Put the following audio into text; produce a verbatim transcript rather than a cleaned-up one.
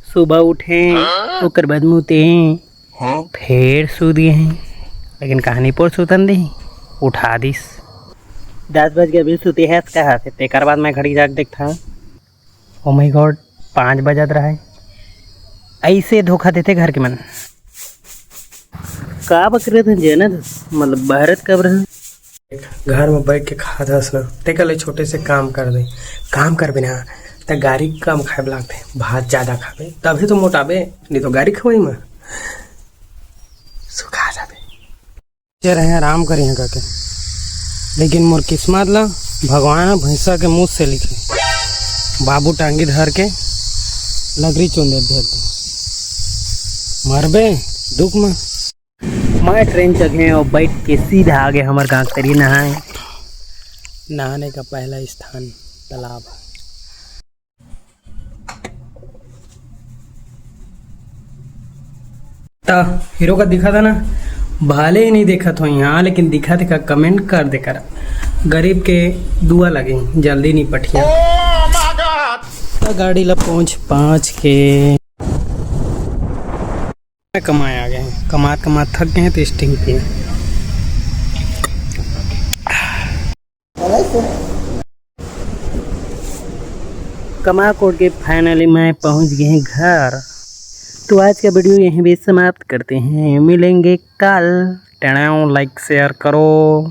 सुबह उठे, ओकर बाद मुते, फेर सो दिए हैं, लेकिन कहानी पोर सुतन दे, उठा दिस। दस बज के अभी सुते है कहा से, तेकर बाद मैं घड़ी जाके देखता। ओ माय गॉड, पाँच बजत रहा है। ऐसे धोखा देते घर के मन। का बकरे थे जेना, मतलब भारत कब रहा? घर में बैठ के खात हस ना, तेकर ले छोटे से काम कर दे। काम करबे ना, त गारी कम खाए लागथे, भात ज्यादा खाबे, तभी तो मोटाबे, नहीं तो गारी खवाई में सुखा जाबे। ये रहे आराम करिहे करके, लेकिन मोर किस्मत ला भगवान ह भैंसा के मुंह से लिखे। बाबू टांगी धर के लगरी चुंदे भेज दे। मरबे दुख में। मैं ट्रेन चघे और बैठ के सीधा आगे हमर गांव तरी नहाए। नहाने का पहला स्थान तालाब है। त हीरो का दिखा था ना, भले ही नहीं देखत हो यहाँ, लेकिन दिखा थे का, कमेंट कर दे करा। गरीब के दुआ लगे, जल्दी नहीं पठिया। त गाड़ी ला पहुँच पाँच के कमाए आ गए हैं, कमात कमात थक गए हैं तो स्टिंग पिए। कमा कोट के फाइनली मैं पहुंच गए हैं घर। तो आज का वीडियो यहीं पे समाप्त करते हैं, मिलेंगे कल। टणाओ, लाइक शेयर करो।